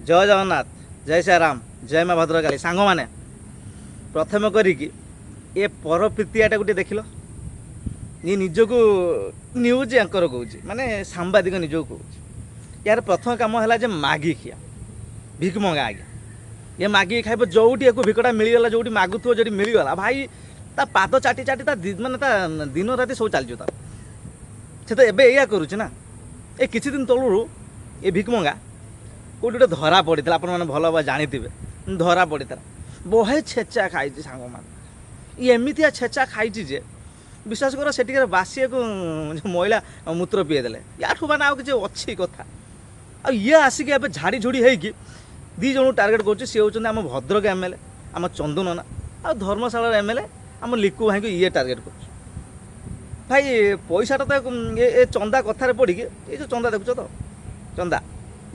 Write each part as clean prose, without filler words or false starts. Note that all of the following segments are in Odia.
ଜୟ ଜଗନ୍ନାଥ, ଜୟ ଶ୍ରୀରାମ, ଜୟ ମା ଭଦ୍ରକାଳୀ। ସାଙ୍ଗମାନେ, ପ୍ରଥମ କରିକି ଏ ପରପ୍ରୀତିଆଟାକୁ ଟିକେ ଦେଖିଲ। ଇଏ ନିଜକୁ ନ୍ୟୁଜ୍ ଆଙ୍କର କହୁଛି, ମାନେ ସାମ୍ବାଦିକ ନିଜକୁ କହୁଛି। ୟାର ପ୍ରଥମ କାମ ହେଲା ଯେ ମାଗି ଖିଆ, ଭିକ ମଙ୍ଗା ଆଜ୍ଞା। ଇଏ ମାଗିକି ଖାଇବ। ଯେଉଁଠି ୟାକୁ ଭିକଟା ମିଳିଗଲା, ଯେଉଁଠି ମାଗୁଥିବ, ଯେଉଁଠି ମିଳିଗଲା ଭାଇ, ତା ପାଦ ଚାଟି ଚାଟି ତା ମାନେ ତା ଦିନ ରାତି ସବୁ ଚାଲିଯିବ ତାର। ସେ ତ ଏବେ ଏଇଆ କରୁଛି ନା। ଏ କିଛି ଦିନ ତଳରୁ ଏ ଭିକମଙ୍ଗା କେଉଁଠି ଗୋଟେ ଧରା ପଡ଼ିଥିଲା, ଆପଣମାନେ ଭଲ ଭାବେ ଜାଣିଥିବେ। ଧରା ପଡ଼ିଥିଲା, ବହେ ଛେଚା ଖାଇଛି ସାଙ୍ଗମାନେ। ଇଏ ଏମିତିଆ ଛେଚା ଖାଇଛି ଯେ ବିଶ୍ୱାସ କର, ସେଠିକାର ବାସିବାକୁ ମହିଳା ମୂତ୍ର ପିଏଇ ଦେଲେ। ୟାଠୁ ମାନେ ଆଉ କିଛି ଅଛି କଥା? ଆଉ ଇଏ ଆସିକି ଏବେ ଝାଡ଼ି ଝୁଡ଼ି ହେଇକି ଦୁଇ ଜଣଙ୍କୁ ଟାର୍ଗେଟ୍ କରୁଛି। ସିଏ ହେଉଛନ୍ତି ଆମ ଭଦ୍ରକ ଏମ୍ଏଲ୍ଏ ଆମ ଚନ୍ଦୁ ନନା, ଆଉ ଧର୍ମଶାଳାର ଏମ୍ଏଲ୍ଏ ଆମ ଲିକୁ ଭାଇଙ୍କୁ ଇଏ ଟାର୍ଗେଟ୍ କରୁଛି। ଭାଇ, ପଇସାଟା ତ ଏ ଚନ୍ଦା କଥାରେ ପଡ଼ିକି, ଏଇ ଯେଉଁ ଚନ୍ଦା ଦେଖୁଛ ତ, ଚନ୍ଦା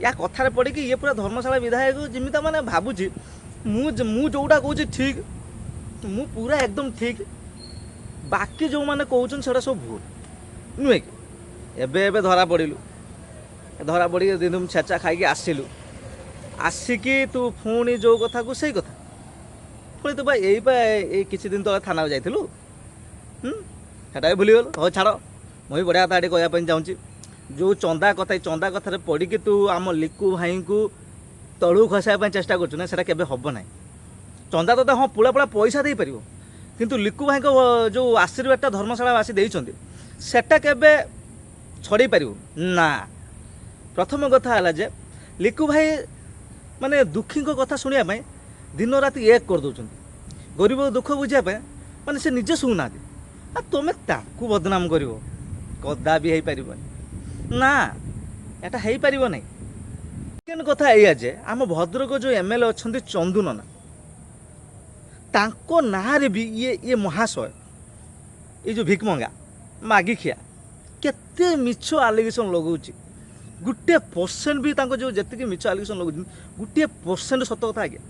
ୟା କଥାରେ ପଡ଼ିକି ଇଏ ପୁରା ଧର୍ମଶାଳା ବିଧାୟକ ଯେମିତି ମାନେ ଭାବୁଛି, ମୁଁ ଯେଉଁଟା କହୁଛି ଠିକ୍, ମୁଁ ପୁରା ଏକଦମ ଠିକ୍, ବାକି ଯେଉଁମାନେ କହୁଛନ୍ତି ସେଟା ସବୁ ଭୁଲ, ନୁହେଁ କି? ଏବେ ଏବେ ଧରା ପଡ଼ିଲୁ, ଧରା ପଡ଼ିକି ଦିନ ଛେଚା ଖାଇକି ଆସିଲୁ। ଆସିକି ତୁ ପୁଣି ଯେଉଁ କଥାକୁ ସେଇ କଥା। ପୁଣି ତୁ ବା ଏଇ ବା ଏଇ କିଛି ଦିନ ତଳେ ଥାନାକୁ ଯାଇଥିଲୁ, ସେଟା ବି ଭୁଲିଗଲୁ। ହଉ ଛାଡ଼, ମୁଁ ବି ବଢ଼ିଆ କଥା ଏଠି କହିବା ପାଇଁ ଚାହୁଁଛି। ଯେଉଁ ଚନ୍ଦା କଥା, ଏଇ ଚନ୍ଦା କଥାରେ ପଡ଼ିକି ତୁ ଆମ ଲିକୁ ଭାଇଙ୍କୁ ତଳକୁ ଖସାଇବା ପାଇଁ ଚେଷ୍ଟା କରୁଛୁ ନା, ସେଟା କେବେ ହେବ ନାହିଁ। ଚନ୍ଦା ତୋତେ ହଁ ପୁଳା ପୁଳା ପଇସା ଦେଇପାରିବ, କିନ୍ତୁ ଲିକୁ ଭାଇଙ୍କ ଯେଉଁ ଆଶୀର୍ବାଦଟା ଧର୍ମଶାଳାବାସୀ ଦେଇଛନ୍ତି, ସେଟା କେବେ ଛଡ଼େଇ ପାରିବୁ ନା। ପ୍ରଥମ କଥା ହେଲା ଯେ ଲିକୁ ଭାଇ ମାନେ ଦୁଃଖୀଙ୍କ କଥା ଶୁଣିବା ପାଇଁ ଦିନ ରାତି ଏକ କରିଦେଉଛନ୍ତି। ଗରିବ ଦୁଃଖ ବୁଝିବା ପାଇଁ ମାନେ ସେ ନିଜେ ଶୁଣୁନାହାନ୍ତି, ଆଉ ତୁମେ ତାଙ୍କୁ ବଦନାମ କରିବ? କଦା ବି ହେଇପାରିବନି ନା, ଏଟା ହେଇପାରିବ ନାହିଁ। ସେକେଣ୍ଡ କଥା ଏଇଆ ଯେ ଆମ ଭଦ୍ରକ ଯେଉଁ ଏମ୍ଏଲ୍ଏ ଅଛନ୍ତି ଚନ୍ଦୁ ନନା, ତାଙ୍କ ନାଁରେ ବି ଇଏ ମହାଶୟ, ଏଇ ଯେଉଁ ଭିକମଙ୍ଗା ମାଗିଖିଆ କେତେ ମିଛ ଆଲିଗେସନ୍ ଲଗାଉଛି। 1% ବି ତାଙ୍କ ଯେଉଁ ଯେତିକି ମିଛ ଆଲିଗେସନ୍ ଲଗାଉଛନ୍ତି, 1% ସତ କଥା ଆଜ୍ଞା?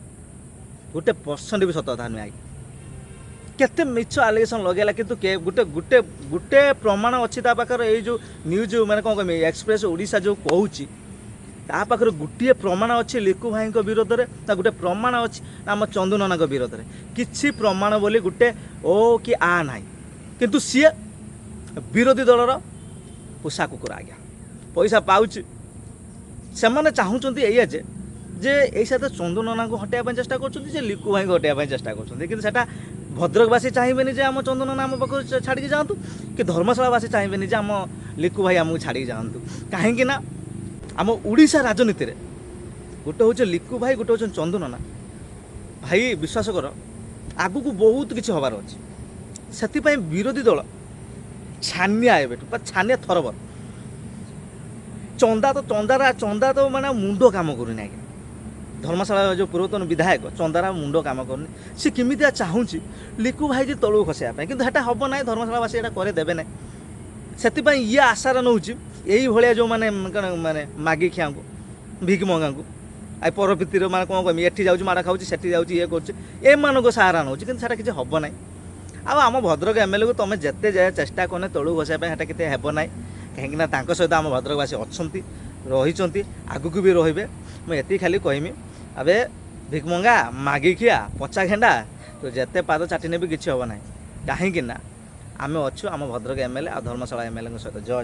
1% ବି ସତ କଥା ନୁହେଁ ଆଜ୍ଞା। କେତେ ମିଛ ଆଲିଗେସନ୍ ଲଗେଇଲା, କିନ୍ତୁ ଗୋଟେ ଗୋଟେ ଗୋଟେ ପ୍ରମାଣ ଅଛି ତା ପାଖରେ? ଏଇ ଯେଉଁ ନ୍ୟୁଜ୍ ମାନେ କ'ଣ କହିବି, ଏକ୍ସପ୍ରେସ୍ ଓଡ଼ିଶା ଯେଉଁ କହୁଛି, ତା ପାଖରେ ଗୋଟିଏ ପ୍ରମାଣ ଅଛି ଲିକୁ ଭାଇଙ୍କ ବିରୋଧରେ ନା ଗୋଟେ ପ୍ରମାଣ ଅଛି ନା ଆମ ଚନ୍ଦୁ ନନାଙ୍କ ବିରୋଧରେ? କିଛି ପ୍ରମାଣ ବୋଲି ଗୋଟେ ଓ କି ଆ ନାହିଁ। କିନ୍ତୁ ସିଏ ବିରୋଧୀ ଦଳର ପୋଷା କୁକୁର ଆଜ୍ଞା, ପଇସା ପାଉଛି। ସେମାନେ ଚାହୁଁଛନ୍ତି ଏଇଆ ଯେ ଏଇ ସାଥେ ଚନ୍ଦୁ ନନାଙ୍କୁ ହଟାଇବା ପାଇଁ ଚେଷ୍ଟା କରୁଛନ୍ତି, ଯେ ଲିକୁ ଭାଇଙ୍କୁ ହଟାଇବା ପାଇଁ ଚେଷ୍ଟା କରୁଛନ୍ତି। କିନ୍ତୁ ସେଟା ଭଦ୍ରକବାସୀ ଚାହିଁବେନି ଯେ ଆମ ଚନ୍ଦୁ ନନା ଆମ ପାଖରୁ ଛାଡ଼ିକି ଯାଆନ୍ତୁ, କି ଧର୍ମଶାଳାବାସୀ ଚାହିଁବେନି ଯେ ଆମ ଲିକୁ ଭାଇ ଆମକୁ ଛାଡ଼ିକି ଯାଆନ୍ତୁ। କାହିଁକି ନା ଆମ ଓଡ଼ିଶା ରାଜନୀତିରେ ଗୋଟେ ହେଉଛି ଲିକୁ ଭାଇ, ଗୋଟେ ହେଉଛନ୍ତି ଚନ୍ଦୁ ନନା। ଭାଇ, ବିଶ୍ୱାସ କର, ଆଗକୁ ବହୁତ କିଛି ହେବାର ଅଛି। ସେଥିପାଇଁ ବିରୋଧୀ ଦଳ ଛାନିଆ ଏବେଠୁ ବା ଛାନିଆ ଥରବର। ଚନ୍ଦା ତ ଚନ୍ଦାର ଚନ୍ଦା ତ ମାନେ ମୁଣ୍ଡ କାମ କରୁନି ଆଜ୍ଞା। ଧର୍ମଶାଳା ଯେଉଁ ପୂର୍ବତନ ବିଧାୟକ ଚନ୍ଦାର ମୁଣ୍ଡ କାମ କରୁନି। ସେ କେମିତିଆ ଚାହୁଁଛି ଲିକୁ ଭାଇକି ତଳକୁ ଖସାଇବା ପାଇଁ, କିନ୍ତୁ ସେଟା ହେବ ନାହିଁ। ଧର୍ମଶାଳାବାସୀ ଏଇଟା କରିଦେବେ ନାହିଁ। ସେଥିପାଇଁ ଇଏ ଆଶାର ନେଉଛି ଏଇଭଳିଆ ଯେଉଁମାନେ କ'ଣ ମାନେ ମାଗିଖିଆଙ୍କୁ, ଭିକମଙ୍ଗାଙ୍କୁ, ଆଉ ପରପ୍ରୀତିର ମାନେ କ'ଣ କହିବି, ଏଠି ଯାଉଛି ମାଡ଼ ଖାଉଛି, ସେଠି ଯାଉଛି ଇଏ କରୁଛି, ଏମାନଙ୍କ ସାହାରା ନେଉଛି। କିନ୍ତୁ ସେଟା କିଛି ହେବ ନାହିଁ। ଆଉ ଆମ ଭଦ୍ରକ ଏମ୍ଏଲ୍ଏକୁ ତୁମେ ଯେତେ ଯାଏ ଚେଷ୍ଟା କଲେ ତଳକୁ ଖସାଇବା ପାଇଁ, ସେଟା କେତେ ହେବ ନାହିଁ। କାହିଁକିନା ତାଙ୍କ ସହିତ ଆମ ଭଦ୍ରକବାସୀ ଅଛନ୍ତି, ରହିଛନ୍ତି, ଆଗକୁ ବି ରହିବେ। ମୁଁ ଏତିକି ଖାଲି କହିମି, ଆବେ ଭିକମଙ୍ଗା, ମାଗିଖିଆ, ପଚା ଘେଣ୍ଡା, ତୁ ଯେତେ ପାଦ ଚାଟି ନେବି କିଛି ହେବ ନାହିଁ। କାହିଁକି ନା ଆମେ ଅଛୁ ଆମ ଭଦ୍ରକ ଏମ୍ଏଲ୍ଏ ଆଉ ଧର୍ମଶାଳା ଏମ୍ଏଲ୍ଏଙ୍କ ସହିତ। ଜୟ